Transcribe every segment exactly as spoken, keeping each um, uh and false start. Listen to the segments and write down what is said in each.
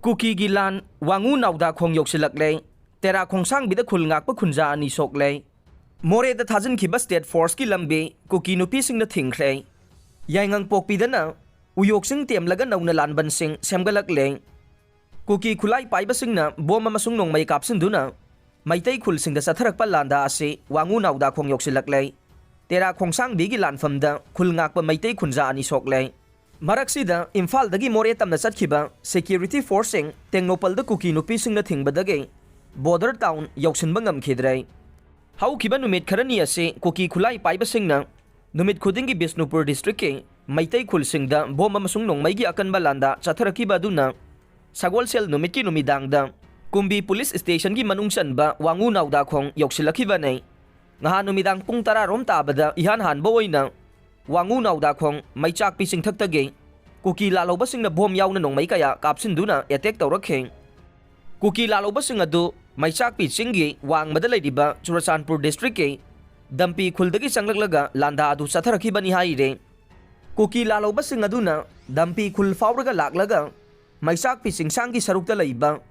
ꯀꯨꯀꯤꯒꯤ ꯂꯥꯟ ꯋꯥꯉꯨ ꯅꯥꯎꯗꯥꯈꯣꯡ ꯌꯧꯁꯤꯜꯂꯛꯂꯦ꯫ ꯇꯦꯔꯥ ꯈꯣꯡꯁꯥꯡꯕꯤꯗ ꯈꯨꯜ ꯉꯥꯛꯄ ꯈꯨꯟꯖꯥ ꯑꯅꯤ ꯁꯣꯛꯂꯦ꯫ ꯃꯣꯔꯦꯗ ꯊꯥꯖꯤꯟꯈꯤꯕ state forceꯀꯤ ꯂꯝꯕꯤ ꯀꯨꯀꯤ ꯅꯨꯄꯤꯁꯤꯡꯅ ꯊꯤꯡꯈ꯭ꯔꯦ꯫ ꯌꯥꯏꯉꯪꯄꯣꯛꯄꯤꯗꯅ ꯎꯌꯣꯛꯁꯤꯡ ꯇꯦꯝꯂꯒ ꯅꯧꯅ ꯂꯥꯟꯕꯟꯁꯤꯡ ꯁꯦꯝꯒꯠꯂꯛꯂꯦ꯫ ꯀꯨꯀꯤ ꯈꯨꯠꯂꯥꯏ ꯄꯥꯏꯕꯁꯤꯡꯅ ꯕꯣꯝ ꯑꯃꯁꯨꯡ ꯅꯣꯡꯃꯩ ꯀꯥꯞꯁꯤꯟꯗꯨꯅ ꯃꯩꯇꯩ ꯈꯨꯜꯁꯤꯡꯗ ꯆꯠꯊꯔꯛꯄ ꯂꯥꯟꯗꯥ ꯑꯁꯤ ꯋꯥꯉꯨ ꯅꯥꯎꯗꯥꯈꯣꯡ ꯌꯧꯁꯤꯜꯂꯛꯂꯦ꯫ ꯇꯦꯔꯥ ꯈꯣꯡꯁꯥꯡꯕꯤꯒꯤ ꯂꯥꯟꯐꯝꯗ ꯈꯨꯜ ꯉꯥꯛꯄ ꯃꯩꯇꯩ ꯈꯨꯟꯖꯥ ꯑꯅꯤ ꯁꯣꯛꯂꯦ꯫ ꯃꯔꯛꯁꯤꯗ ꯏꯝꯐꯥꯜꯗꯒꯤ ꯃꯣꯔꯦ ꯇꯝꯅ ꯆꯠꯈꯤꯕ security forceꯁꯤꯡ ꯇꯦꯡꯅꯧꯄꯜꯗ ꯀꯨꯀꯤ ꯅꯨꯄꯤꯁꯤꯡꯅ ꯊꯤꯡꯕꯗꯒꯤ border town ꯌꯧꯁꯤꯟꯕ ꯉꯝꯈꯤꯗ꯭ꯔꯦ꯫ ꯍꯧꯈꯤꯕ ꯅꯨꯃꯤꯠ ꯈꯔꯅꯤ ꯑꯁꯤ ꯀꯨꯀꯤ ꯈꯨꯠꯂꯥꯏ ꯄꯥꯏꯕꯁꯤꯡꯅ ꯅꯨꯃꯤꯠ ꯈꯨꯗꯤꯡꯒꯤ ꯕꯤꯁꯅꯨꯄꯨꯔ districtꯀꯤ ꯃꯩꯇꯩ ꯈꯨꯜꯁꯤꯡꯗ ꯕꯣꯝ ꯑꯃꯁꯨꯡ ꯅꯣꯡꯃꯩꯒꯤ ꯑꯀꯟꯕ ꯂꯥꯟꯗꯥ ꯆꯠꯊꯔꯛꯈꯤꯕ ꯑꯗꯨꯅ ꯁꯒꯣꯜꯁꯦꯜ ꯅꯨꯃꯤꯠꯀꯤ ꯅꯨꯃꯤꯗꯥꯡꯗ ꯀꯨꯝꯕꯤ police stationꯒꯤ ꯃꯅꯨꯡ ꯆꯟꯕ ꯋꯥꯉꯨ ꯅꯥꯎꯗꯥꯈꯣꯡ ꯌꯧꯁꯤꯜꯂꯛꯈꯤꯕꯅꯤ꯫ ꯉꯍꯥꯟ ꯅꯨꯃꯤꯗꯥꯡ ꯄꯨꯡ ꯇꯔꯥ ꯔꯣꯝ ꯇꯥꯕꯗ ꯏꯍꯥꯟ ꯍꯥꯟꯕ ꯑꯣꯏꯅ ꯋꯥꯉꯨ ꯅꯥꯎꯗꯥꯈꯣꯡ ꯃꯩꯆꯥꯛꯄꯤ ꯆꯤꯡꯊꯛꯇꯒꯤ ꯀꯨꯀꯤ ꯂꯥꯜꯍꯧꯕꯁꯤꯡꯅ ꯕꯣꯝ ꯌꯥꯎꯅ ꯅꯣꯡꯃꯩ ꯀꯌꯥ ꯀꯥꯞꯁꯤꯟꯗꯨꯅ attack ꯇꯧꯔꯛꯈꯤ꯫ ꯀꯨꯀꯤ ꯂꯥꯜꯍꯧꯕꯁꯤꯡ ꯑꯗꯨ ꯃꯩꯆꯥꯛꯄꯤ ꯆꯤꯡꯒꯤ ꯋꯥꯡꯃꯗ ꯂꯩꯔꯤꯕ ꯆꯨꯔꯆꯥꯟꯄꯨꯔ districtꯀꯤ ꯗꯝꯄꯤ ꯈꯨꯜꯗꯒꯤ ꯆꯪꯂꯛꯂꯒ ꯂꯥꯟꯗꯥ ꯑꯗꯨ ꯆꯠꯊꯔꯛꯈꯤꯕꯅꯤ ꯍꯥꯏꯔꯦ꯫ ꯀꯨꯀꯤ ꯂꯥꯜꯍꯧꯕꯁꯤꯡ ꯑꯗꯨꯅ ꯗꯝꯄꯤ ꯈꯨꯜ ꯐꯥꯎꯔꯒ ꯂꯥꯛꯂꯒ ꯃꯩꯆꯥꯛꯄꯤ ꯆꯤꯡꯁꯥꯡꯒꯤ ꯁꯔꯨꯛꯇ ꯂꯩꯕ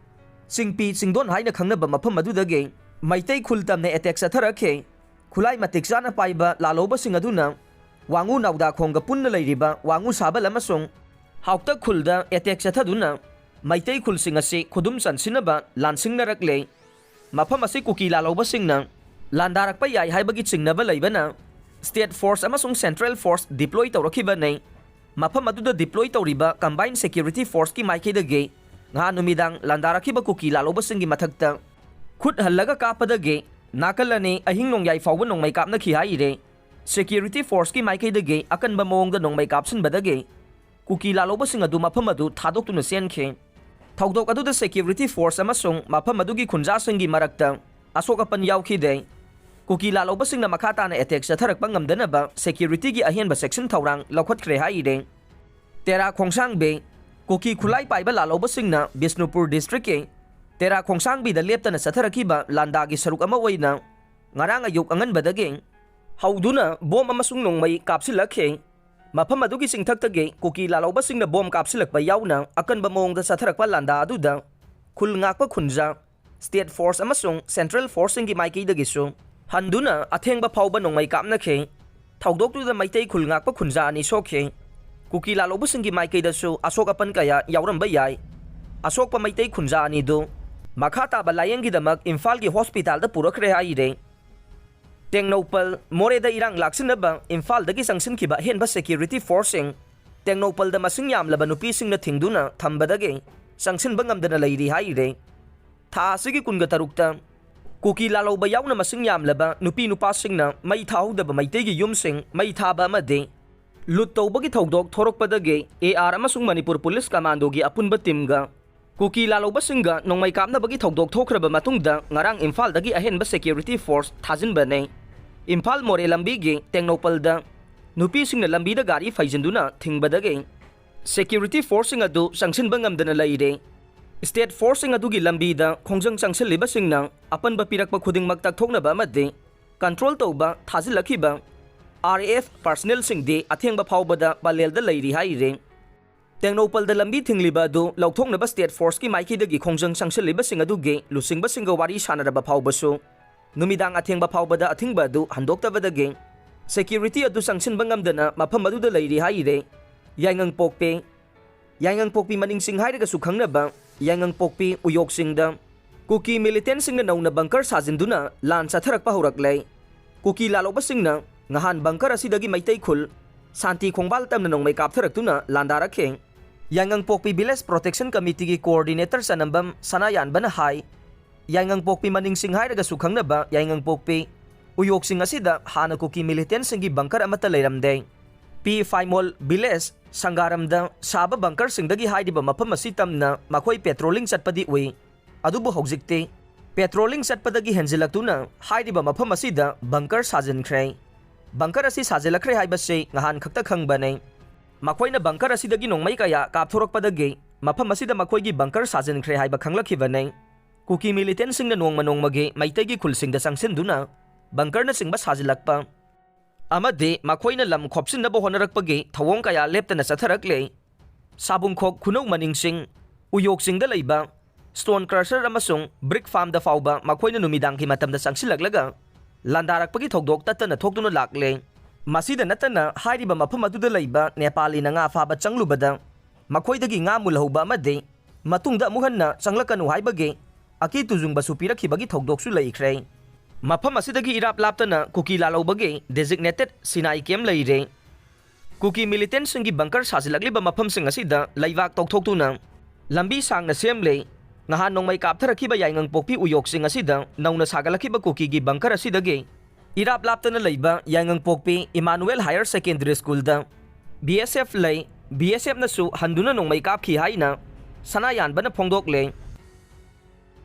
ꯆꯤꯡꯄꯤ ꯆꯤꯡꯗꯣꯟ ꯍꯥꯏꯅ ꯈꯪꯅꯕ ꯃꯐꯝ ꯑꯗꯨꯗꯒꯤ ꯃꯩꯇꯩ ꯈꯨꯜ ꯇꯝꯅ attack ꯆꯠꯊꯔꯛꯈꯤ꯫ ꯈꯨꯠꯂꯥꯏ ꯃꯇꯤꯛ ꯆꯥꯅ ꯄꯥꯏꯕ ꯂꯥꯜꯍꯧꯕꯁꯤꯡ ꯑꯗꯨꯅ ꯋꯥꯉꯨ ꯅꯥꯎꯗꯥꯈꯣꯡꯒ ꯄꯨꯟꯅ ꯂꯩꯔꯤꯕ ꯋꯥꯉꯨ ꯁꯥꯕꯜ ꯑꯃꯁꯨꯡ ꯍꯥꯎꯇꯛ ꯈꯨꯜꯗ attack ꯆꯠꯊꯗꯨꯅ ꯃꯩꯇꯩ ꯈꯨꯜꯁꯤꯡ ꯑꯁꯤ ꯈꯨꯗꯨꯝ ꯆꯟꯁꯤꯟꯅꯕ ꯂꯥꯟꯁꯤꯡꯅꯔꯛꯂꯦ꯫ ꯃꯐꯝ ꯑꯁꯤ ꯀꯨꯀꯤ ꯂꯥꯜꯍꯧꯕꯁꯤꯡꯅ ꯂꯥꯟꯗꯥꯔꯛꯄ ꯌꯥꯏ ꯍꯥꯏꯕꯒꯤ ꯆꯤꯡꯅꯕ ꯂꯩꯕꯅ state force ꯑꯃꯁꯨꯡ central force deploy ꯇꯧꯔꯛꯈꯤꯕꯅꯤ꯫ ꯃꯐꯝ ꯑꯗꯨꯗ deploy ꯇꯧꯔꯤꯕ combined security forceꯀꯤ ꯃꯥꯏꯀꯩꯗꯒꯤ ꯉꯍꯥꯟ ꯅꯨꯃꯤꯗꯥꯡ ꯂꯥꯟꯗꯥꯔꯛꯈꯤꯕ ꯀꯨꯀꯤ ꯂꯥꯜꯍꯧꯕꯁꯤꯡꯒꯤ ꯃꯊꯛꯇ ꯈꯨꯠ ꯍꯜꯂꯒ ꯀꯥꯞꯄꯗꯒꯤ ꯅꯥꯀꯜ ꯑꯅꯤ ꯑꯍꯤꯡ ꯅꯣꯡꯌꯥꯏ ꯐꯥꯎꯕ ꯅꯣꯡꯃꯩ ꯀꯥꯞꯅꯈꯤ ꯍꯥꯏꯔꯦ꯫ Security forceꯀꯤ ꯃꯥꯏꯀꯩꯗꯒꯤ ꯑꯀꯟꯕ ꯃꯑꯣꯡꯗ ꯅꯣꯡꯃꯩ ꯀꯥꯞꯁꯤꯟꯕꯗꯒꯤ ꯀꯨꯀꯤ ꯂꯥꯜꯍꯧꯕꯁꯤꯡ ꯑꯗꯨ ꯃꯐꯝ ꯑꯗꯨ ꯊꯥꯗꯣꯛꯇꯨꯅ ꯆꯦꯟꯈꯤ꯫ ꯊꯧꯗꯣꯛ ꯑꯗꯨꯗ security force ꯑꯃꯁꯨꯡ ꯃꯐꯝ ꯑꯗꯨꯒꯤ ꯈꯨꯟꯖꯥꯁꯤꯡꯒꯤ ꯃꯔꯛꯇ ꯑꯁꯣꯛ ꯑꯄꯟ ꯌꯥꯎꯈꯤꯗꯦ꯫ ꯀꯨꯀꯤ ꯂꯥꯜꯍꯧꯕꯁꯤꯡꯅ ꯃꯈꯥ ꯇꯥꯅ attack ꯆꯠꯊꯔꯛꯄ ꯉꯝꯗꯅꯕ securityꯒꯤ ꯑꯍꯦꯟꯕ ꯆꯦꯛꯁꯤꯟ ꯊꯧꯔꯥꯡ ꯂꯧꯈꯠꯈ꯭ꯔꯦ ꯍꯥꯏꯔꯦ꯫ ꯇꯦꯔꯥ ꯈꯣꯡꯁꯥꯡꯕꯤ, ꯀꯨꯀꯤ ꯈꯨꯠꯂꯥꯏ ꯄꯥꯏꯕ ꯂꯥꯜꯍꯧꯕꯁꯤꯡꯅ ꯕꯤꯁꯅꯨꯄꯨꯔ districtꯀꯤ ꯇꯦꯔꯥ ꯈꯣꯡꯁꯥꯡꯕꯤꯗ ꯂꯦꯞꯇꯅ ꯆꯠꯊꯔꯛꯈꯤꯕ ꯂꯥꯟꯗꯥꯒꯤ ꯁꯔꯨꯛ ꯑꯃ ꯑꯣꯏꯅ ꯉꯔꯥꯡ ꯑꯌꯨꯛ ꯑꯉꯟꯕꯗꯒꯤ ꯍꯧꯗꯨꯅ ꯕꯣꯝ ꯑꯃꯁꯨꯡ ꯅꯣꯡꯃꯩ ꯀꯥꯞꯁꯤꯜꯂꯛꯈꯤ꯫ ꯃꯐꯝ ꯑꯗꯨꯒꯤ ꯆꯤꯡꯊꯛꯇꯒꯤ ꯀꯨꯀꯤ ꯂꯥꯜꯍꯧꯕꯁꯤꯡꯅ ꯕꯣꯝ ꯀꯥꯞꯁꯤꯜꯂꯛꯄ ꯌꯥꯎꯅ ꯑꯀꯟꯕ ꯃꯑꯣꯡꯗ ꯆꯠꯊꯔꯛꯄ ꯂꯥꯟꯗꯥ ꯑꯗꯨꯗ ꯈꯨꯜ ꯉꯥꯛꯄ ꯈꯨꯟꯖꯥ, ꯁ꯭ꯇꯦꯠ ꯐꯣꯔꯁ ꯑꯃꯁꯨꯡ ꯁꯦꯟꯇ꯭ꯔꯦꯜ ꯐꯣꯔꯁꯁꯤꯡꯒꯤ ꯃꯥꯏꯀꯩꯗꯒꯤꯁꯨ ꯍꯟꯗꯨꯅ ꯑꯊꯦꯡꯕ ꯐꯥꯎꯕ ꯅꯣꯡꯃꯩ ꯀꯥꯞꯅꯈꯤ꯫ ꯊꯧꯗꯣꯛꯇꯨꯗ ꯃꯩꯇꯩ ꯈꯨꯜ ꯉꯥꯛꯄ ꯈꯨꯟꯖꯥ ꯑꯅꯤ ꯁꯣꯛꯈꯤ꯫ ꯀꯨꯀꯤ ꯂꯥꯜꯍꯧꯕꯁꯤꯡꯒꯤ ꯃꯥꯏꯀꯩꯗꯁꯨ ꯑꯁꯣꯛ ꯑꯄꯟ ꯀꯌꯥ ꯌꯥꯎꯔꯝꯕ ꯌꯥꯏ꯫ ꯑꯁꯣꯛꯄ ꯃꯩꯇꯩ ꯈꯨꯟꯖꯥ ꯑꯅꯤꯗꯨ ꯃꯈꯥ ꯇꯥꯕ ꯂꯥꯌꯦꯡꯒꯤꯗꯃꯛ ꯏꯝꯐꯥꯜꯒꯤ ꯍꯣꯁꯄꯤꯇꯥꯜꯗ ꯄꯨꯔꯛꯈ꯭ꯔꯦ ꯍꯥꯏꯔꯦ꯫ ꯇꯦꯡꯅꯧꯄꯜ ꯃꯣꯔꯦꯗ ꯏꯔꯥꯡ ꯂꯥꯛꯁꯤꯟꯅꯕ ꯏꯝꯐꯥꯜꯗꯒꯤ ꯆꯪꯁꯤꯟꯈꯤꯕ ꯑꯍꯦꯟꯕ ꯁꯦꯀ꯭ꯌꯨꯔꯤꯇꯤ ꯐꯣꯔꯁꯁꯤꯡ ꯇꯦꯡꯅꯧꯄꯜꯗ ꯃꯁꯤꯡ ꯌꯥꯝꯂꯕ ꯅꯨꯄꯤꯁꯤꯡꯅ ꯊꯤꯡꯗꯨꯅ ꯊꯝꯕꯗꯒꯤ ꯆꯪꯁꯤꯟꯕ ꯉꯝꯗꯅ ꯂꯩꯔꯤ ꯍꯥꯏꯔꯦ꯫ ꯊꯥ ꯑꯁꯤꯒꯤ ꯀꯨꯟꯒ ꯇꯔꯨꯛꯇ ꯀꯨꯀꯤ ꯂꯥꯜꯍꯧꯕ ꯌꯥꯎꯅ ꯃꯁꯤꯡ ꯌꯥꯝꯂꯕ ꯅꯨꯄꯤ ꯅꯨꯄꯥꯁꯤꯡꯅ ꯃꯩ ꯊꯥꯍꯧꯗꯕ ꯃꯩꯇꯩꯒꯤ ꯌꯨꯝꯁꯤꯡ ꯃꯩ ꯊꯥꯕ ꯑꯃꯗꯤ ꯂꯨꯠ ꯇꯧꯕꯒꯤ ꯊꯧꯗꯣꯛ ꯊꯣꯔꯛꯄꯗꯒꯤ ꯑꯦ ꯑꯥꯔ ꯑꯃꯁꯨꯡ ꯃꯅꯤꯄꯨꯔ ꯄꯨꯂꯤꯁ ꯀꯃꯥꯟꯗꯣꯒꯤ ꯑꯄꯨꯟꯕ ꯇꯤꯝꯒ ꯀꯨꯀꯤ ꯂꯥꯜꯍꯧꯕꯁꯤꯡꯒ ꯅꯣꯡꯃꯩ ꯀꯥꯞꯅꯕꯒꯤ ꯊꯧꯗꯣꯛ ꯊꯣꯛꯈ꯭ꯔꯕ ꯃꯇꯨꯡꯗ ꯉꯔꯥꯡ ꯏꯝꯐꯥꯜꯗꯒꯤ ꯑꯍꯦꯟꯕ ꯁꯦꯀ꯭ꯌꯨꯔꯤꯇꯤ ꯐꯣꯔꯁ ꯊꯥꯖꯤꯟꯕꯅꯦ꯫ ꯏꯝꯐꯥꯜ ꯃꯣꯔꯦ ꯂꯝꯕꯤꯒꯤ ꯇꯦꯡꯅꯧꯄꯜꯗ ꯅꯨꯄꯤꯁꯤꯡꯅ ꯂꯝꯕꯤꯗ ꯒꯥꯔꯤ ꯐꯩꯖꯤꯟꯗꯨꯅ ꯊꯤꯡꯕꯗꯒꯤ ꯁꯦꯀ꯭ꯌꯨꯔꯤꯇꯤ ꯐꯣꯔꯁꯁꯤꯡ ꯑꯗꯨ ꯆꯪꯁꯤꯟꯕ ꯉꯝꯗꯅ ꯂꯩꯔꯦ꯫ ꯁ꯭ꯇꯦꯠ ꯐꯣꯔꯁꯁꯤꯡ ꯑꯗꯨꯒꯤ ꯂꯝꯕꯤꯗ ꯈꯣꯡꯖꯪ ꯆꯪꯁꯤꯜꯂꯤꯕꯁꯤꯡꯅ ꯑꯄꯟꯕ ꯄꯤꯔꯛꯄ ꯈꯨꯗꯤꯡꯃꯛ ꯇꯛꯊꯣꯛꯅꯕ ꯑꯃꯗꯤ ꯀꯟꯇ꯭ꯔꯣꯜ ꯇꯧꯕ ꯊꯥꯖꯤꯜꯂꯛꯈꯤꯕ ꯑꯥꯔ ꯑꯦ ꯑꯦꯐ ꯄꯥꯔꯁꯅꯦꯜꯁꯤꯡꯗꯤ ꯑꯊꯦꯡꯕ ꯐꯥꯎꯕꯗ ꯄꯂꯦꯜꯗ ꯂꯩꯔꯤ ꯍꯥꯏꯔꯦ꯫ ꯇꯦꯡꯅꯧꯄꯜꯗ ꯂꯝꯕꯤ ꯊꯤꯡꯂꯤꯕ ꯑꯗꯨ ꯂꯧꯊꯣꯛꯅꯕ ꯁ꯭ꯇꯦꯠ ꯐꯣꯔꯁꯀꯤ ꯃꯥꯏꯀꯩꯗꯒꯤ ꯈꯣꯡꯖꯪ ꯆꯪꯁꯤꯜꯂꯤꯕꯁꯤꯡ ꯑꯗꯨꯒꯤ ꯂꯨꯆꯤꯡꯕꯁꯤꯡꯒ ꯋꯥꯔꯤ ꯁꯥꯟꯅꯔꯕ ꯐꯥꯎꯕꯁꯨ ꯅꯨꯃꯤꯗꯥꯡ ꯑꯊꯦꯡꯕ ꯐꯥꯎꯕꯗ ꯑꯊꯤꯡꯕ ꯑꯗꯨ ꯍꯟꯗꯣꯛꯇꯕꯗꯒꯤ ꯁꯦꯀ꯭ꯌꯨꯔꯤꯇꯤ ꯑꯗꯨ ꯆꯪꯁꯤꯟꯕ ꯉꯝꯗꯅ ꯃꯐꯝ ꯑꯗꯨꯗ ꯂꯩꯔꯤ ꯍꯥꯏꯔꯦ꯫ ꯌꯥꯏꯉꯪꯄꯣꯛꯄꯤ, ꯌꯥꯏꯉꯪꯄꯣꯛꯄꯤ ꯃꯅꯤꯡ ꯆꯤꯡ ꯍꯥꯏꯔꯒꯁꯨ ꯈꯪꯅꯕ ꯌꯥꯏꯉꯪꯄꯣꯛꯄꯤ ꯎꯌꯣꯛ ꯆꯤꯡꯗ ꯀꯨꯀꯤ ꯃꯤꯂꯤꯇꯦꯟꯁꯤꯡꯅ ꯅꯧꯅ ꯕꯪꯀꯔ ꯁꯥꯖꯤꯟꯗꯨꯅ ꯂꯥꯟ ꯆꯠꯊꯔꯛꯄ ꯍꯧꯔꯛꯂꯦ꯫ ꯀꯨꯀꯤ ꯂꯥꯜꯍꯧꯕꯁꯤꯡꯅ ꯉꯍꯥꯟ ꯕꯪꯀꯔ ꯑꯁꯤꯗꯒꯤ ꯃꯩꯇꯩ ꯈꯨꯜ ꯁꯥꯟꯇꯤ ꯈꯣꯡꯕꯥꯜ ꯇꯝꯅ ꯅꯣꯡꯃꯩ ꯀꯥꯞꯊꯔꯛꯇꯨꯅ ꯂꯥꯟꯗꯥꯔꯛꯈꯤ꯫ ꯌꯥꯏꯉꯪꯄꯣꯛꯄꯤ ꯚꯤꯂꯦꯖ ꯄ꯭ꯔꯣꯇꯦꯛꯁꯟ ꯀꯃꯤꯇꯤꯒꯤ ꯀꯣꯑꯣꯔꯗꯤꯅꯦꯇꯔ ꯆꯅꯝꯕꯝ ꯁꯅꯥꯌꯥꯟꯕꯅ ꯍꯥꯏ, ꯌꯥꯏꯉꯪꯄꯣꯛꯄꯤ ꯃꯅꯤꯡꯁꯤꯡ ꯍꯥꯏꯔꯒꯁꯨ ꯈꯪꯅꯕ ꯌꯥꯏꯉꯪꯄꯣꯛꯄꯤ ꯎꯌꯣꯛꯁꯤꯡ ꯑꯁꯤꯗ ꯍꯥꯟꯅ ꯀꯨꯀꯤ ꯃꯤꯂꯤꯇꯦꯟꯁꯤꯡꯒꯤ ꯕꯪꯀꯔ ꯑꯃꯠꯇ ꯂꯩꯔꯝꯗꯦ꯫ ꯄꯤ ꯐꯥꯏꯃꯣꯜ ꯚꯤꯂꯦꯖ ꯁꯪꯒꯥꯔꯝꯗ ꯁꯥꯕ ꯕꯪꯀꯔꯁꯤꯡꯗꯒꯤ ꯍꯥꯏꯔꯤꯕ ꯃꯐꯝ ꯑꯁꯤ ꯇꯝꯅ ꯃꯈꯣꯏ ꯄꯦꯇ꯭ꯔꯣꯂꯤꯡ ꯆꯠꯄꯗꯤ ꯎꯏ꯫ ꯑꯗꯨꯕꯨ ꯍꯧꯖꯤꯛꯇꯤ ꯄꯦꯇ꯭ꯔꯣꯂꯤꯡ ꯆꯠꯄꯗꯒꯤ ꯍꯦꯟꯖꯤꯜꯂꯛꯇꯨꯅ ꯍꯥꯏꯔꯤꯕ ꯃꯐꯝ ꯑꯁꯤꯗ ꯕꯪꯀꯔ ꯁꯥꯖꯤꯟꯈ꯭ꯔꯦ꯫ ꯕꯪꯀꯔ ꯑꯁꯤ ꯁꯥꯖꯤꯜꯂꯛꯈ꯭ꯔꯦ ꯍꯥꯏꯕꯁꯤ ꯉꯍꯥꯟ ꯈꯛꯇ ꯈꯪꯕꯅꯤ꯫ ꯃꯈꯣꯏꯅ ꯕꯪꯀꯔ ꯑꯁꯤꯗꯒꯤ ꯅꯣꯡꯃꯩ ꯀꯌꯥ ꯀꯥꯞꯊꯣꯔꯛꯄꯗꯒꯤ ꯃꯐꯝ ꯑꯁꯤꯗ ꯃꯈꯣꯏꯒꯤ ꯕꯪꯀꯔ ꯁꯥꯖꯤꯟꯈ꯭ꯔꯦ ꯍꯥꯏꯕ ꯈꯪꯂꯛꯈꯤꯕꯅꯤ꯫ ꯀꯨꯀꯤ ꯃꯤꯂꯤꯇꯦꯟꯁꯤꯡꯅ ꯅꯣꯡꯃ ꯅꯣꯡꯃꯒꯤ ꯃꯩꯇꯩꯒꯤ ꯈꯨꯜꯁꯤꯡꯗ ꯆꯪꯁꯤꯟꯗꯨꯅ ꯕꯪꯀꯔꯅꯆꯤꯡꯕ ꯁꯥꯖꯤꯜꯂꯛꯄ ꯑꯃꯗꯤ ꯃꯈꯣꯏꯅ ꯂꯝ ꯈꯣꯞꯆꯤꯟꯅꯕ ꯍꯣꯠꯅꯔꯛꯄꯒꯤ ꯊꯧꯑꯣꯡ ꯀꯌꯥ ꯂꯦꯞꯇꯅ ꯆꯠꯊꯔꯛꯂꯦ꯫ ꯁꯥꯕꯨꯡꯈꯣꯛ ꯈꯨꯅꯧ ꯃꯅꯤꯡꯁꯤꯡ ꯎꯌꯣꯛ ꯆꯤꯡꯗ ꯂꯩꯕ stone crusher ꯑꯃꯁꯨꯡ brick farmꯗ ꯐꯥꯎꯕ ꯃꯈꯣꯏꯅ ꯅꯨꯃꯤꯗꯥꯡꯒꯤ ꯃꯇꯝꯗ ꯆꯪꯁꯤꯜꯂꯛꯂꯒ ꯂꯥꯟꯗꯥꯔꯛꯄꯒꯤ ꯊꯧꯗꯣꯛ ꯇꯠꯇꯅ ꯊꯣꯛꯇꯨꯅ ꯂꯥꯛꯂꯦ꯫ ꯃꯁꯤꯗ ꯅꯠꯇꯅ ꯍꯥꯏꯔꯤꯕ ꯃꯐꯝ ꯑꯗꯨꯗ ꯂꯩꯕ ꯅꯦꯄꯥꯂꯤꯅ ꯉꯥ ꯐꯥꯕ ꯆꯪꯂꯨꯕꯗ ꯃꯈꯣꯏꯗꯒꯤ ꯉꯥ ꯃꯨꯜꯍꯧꯕ ꯑꯃꯗꯤ ꯃꯇꯨꯡꯗ ꯑꯃꯨꯛ ꯍꯟꯅ ꯆꯪꯂꯛꯀꯅꯨ ꯍꯥꯏꯕꯒꯤ ꯑꯀꯤ ꯇꯨꯖꯨꯡꯕꯁꯨ ꯄꯤꯔꯛꯈꯤꯕꯒꯤ ꯊꯧꯗꯣꯛꯁꯨ ꯂꯩꯈ꯭ꯔꯦ꯫ ꯃꯐꯝ ꯑꯁꯤꯗꯒꯤ ꯏꯔꯥꯞ ꯂꯥꯞꯇꯅ ꯀꯨꯀꯤ ꯂꯥꯜꯍꯧꯕꯒꯤ designated ꯁꯤꯅꯥꯏ camp ꯂꯩꯔꯦ꯫ ꯀꯨꯀꯤ militantꯁꯤꯡꯒꯤ bunker ꯁꯥꯖꯤꯜꯂꯛꯂꯤꯕ ꯃꯐꯝꯁꯤꯡ ꯑꯁꯤꯗ ꯂꯩꯕꯥꯛ ꯇꯧꯊꯣꯛꯇꯨꯅ ꯂꯝꯕꯤ ꯁꯥꯡꯅ ꯁꯦꯝꯂꯦ꯫ ꯉꯍꯥꯟ ꯅꯣꯡꯃꯩ ꯀꯥꯞꯊꯔꯛꯈꯤꯕ ꯌꯥꯏꯉꯪꯄꯣꯛꯄꯤ ꯎꯌꯣꯛꯁꯤꯡ ꯑꯁꯤꯗ ꯅꯧꯅ ꯁꯥꯒꯠꯂꯛꯈꯤꯕ ꯀꯨꯀꯤꯒꯤ bunker ꯑꯁꯤꯗꯒꯤ ꯏꯔꯥꯞ ꯂꯥꯞꯇꯅ ꯂꯩꯕ ꯌꯥꯏꯉꯪꯄꯣꯛꯄꯤ Emmanuel Higher Secondary Schoolꯗ B S F ꯂꯩ, B S Fꯅꯁꯨ ꯍꯟꯗꯨꯅ ꯅꯣꯡꯃꯩ ꯀꯥꯞꯈꯤ ꯍꯥꯏꯅ ꯁꯅꯥꯌꯥꯟꯕꯅ ꯐꯣꯡꯗꯣꯛꯂꯦ꯫